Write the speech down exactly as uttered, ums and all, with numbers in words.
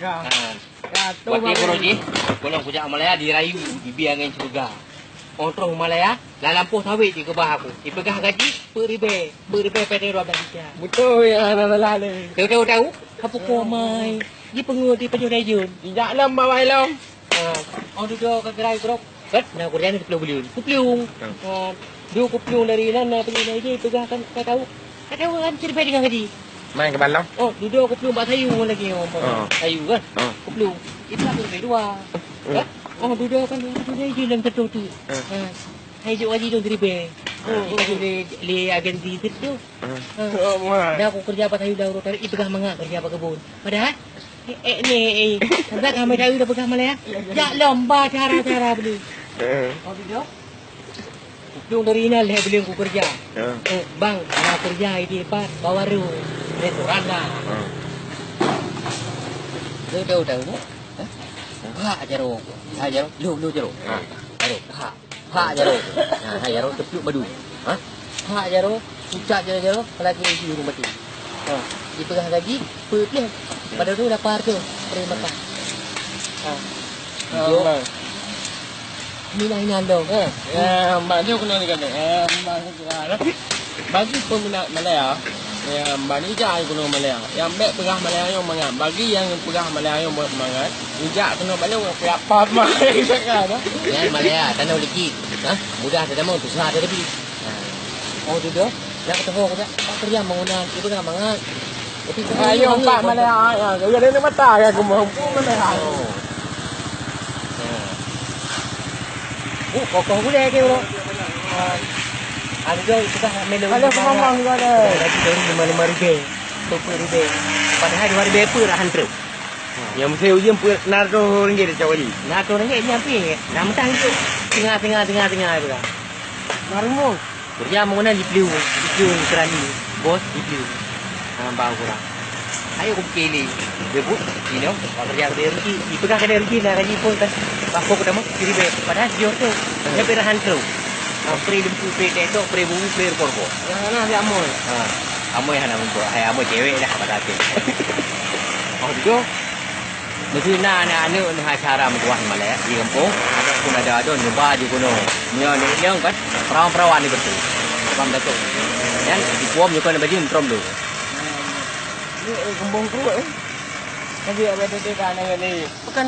Ha. Watèe uroe jih, gohlom kujak u Malaya, dirayu, dibi angén syeuruga. Óh troh u Malaya, lam lampôh sawét jikeubah aku. Jipeugah gaji peuet ribèe, peuet ribèe pète dua blah ija. Beutôi, ya, hana salah lé. Tahu-tahu, tahu? Ka pukul amai. Jipeungeut di pajoh dayun. Ijak lom bawai lom. Ha. Óh dudoe ka gerai grok. Kan? Na, keureuja nyan siplôh buleuen. Kuplueng. Ha. Ha. Dudoe kuplueng dari nan, na, peunyoe na idéh peugah kan, ka tahu. Ka tahu kan ceurita dengan gaji. Main ke balong? Oh, dudoe kuplueng bak sayur lagi, oh, umpama. Oh. Sayur kan? Oh. Kuplueng. Itu aku lebih dua. Hmm. Kan? Oh, dudoe kan, dudoe je dalam satu tu. Hmm. Ha. Hai jok gaji dong seribu. Hmm. Oh, itu le, le agensi situ. Hmm. Ha. Oh, wah. Dah aku kerja bak sayur dah urut tarik, ipeugah mangat kerja bak kebun. Padahal Eh, eh, ni, eh. Agak ramai tahu dah peugah Malaya. Jak lom ba cara-cara beli. Eh. Oh, gitu. Kuplueng dari inan lhèe buleuen kukeureuja. Eh. Eh, bang, na keureuja di tempat, bak warong, restoran na. Eh. Tahu, tahu, tahu, eh? Hah? Hak jaroe. Hak jaroe. Lu, lu jaroe. Ha. Jaroe. Hak. Hak jaroe. Ha, hak jaroe teupluek madu. Ha? Hak jaroe, pucak jaroe-jaroe, apalagi di rumah tu. Ha. Dipeugah gaji, peuet lhèe. Padahai tu lapar tu, beri makan. Ha. Ah, Yo. Bang. Minah inan dong. Eh, ya, Bang, tu kena ni kan. Eh, Bang, tu kena. Bagi peminat Malaya, ya, Bang, ni jangan kena Malaya. Yang baik peugah Malaya yang mangat. Bagi yang peugah Malaya yang mangat, ijak kena balik, orang siapa mah. Jangan Malaya, tanah likit. Ha? Mudah teutamong, susah teulebi. Ha. Oh, tu dah. Nak kata ho kata, tak kerja bangunan, itu dah mangat. Tapi ayo, empat mana? Ah, ya, ya, dia mata ya, aku mampu mana? Oh. Ha. Oh, kokoh gulai ke, bro? Ha. Ada juga kita nak melu. Ada pengomong juga ada. Lagi dari lima, lima ribu. Dua puluh ribu. Padahal dua ribu pun dah hantar. Nyang meusti ujeuen peuet na reutôh ringgit teucok gaji. Na reutôh ringgit nyan pih. Na meutan jok. Tengah, tengah, tengah, tengah tu dah. Na rumoh. Kerja meunan jiplueng, jiplueng keurali. Bos jiplueng. Ha, bang kurang. Ayo ku kili. Dia bu, inoe, bak kerja kedai rugi. Dipeugah kedai rugi, na gaji pun kan. Bako pertama, kiri be. Padahal jujur tu. Dia perahan tu. Ha, pre lempu, pre tetok, pre bubu, pre rupa-rupa. Yang mana dia amoy? Ha, amoy hana muncul. Hai, amoy cewek dah, pada hati. Oh, tu. Meusi na aneuk-aneuk neuh acara meutuah malèe di gampông, ataupun ada-ada neuba di gunong. Nyoe, nyoe, nyoe kan, perawan-perawan di beutôi. Paham tak tu? Dan di puom nyoe kan baju trom tu. Ni, eh, gembong keruek, eh. Tapi abang tu dia kan, ni. Bukan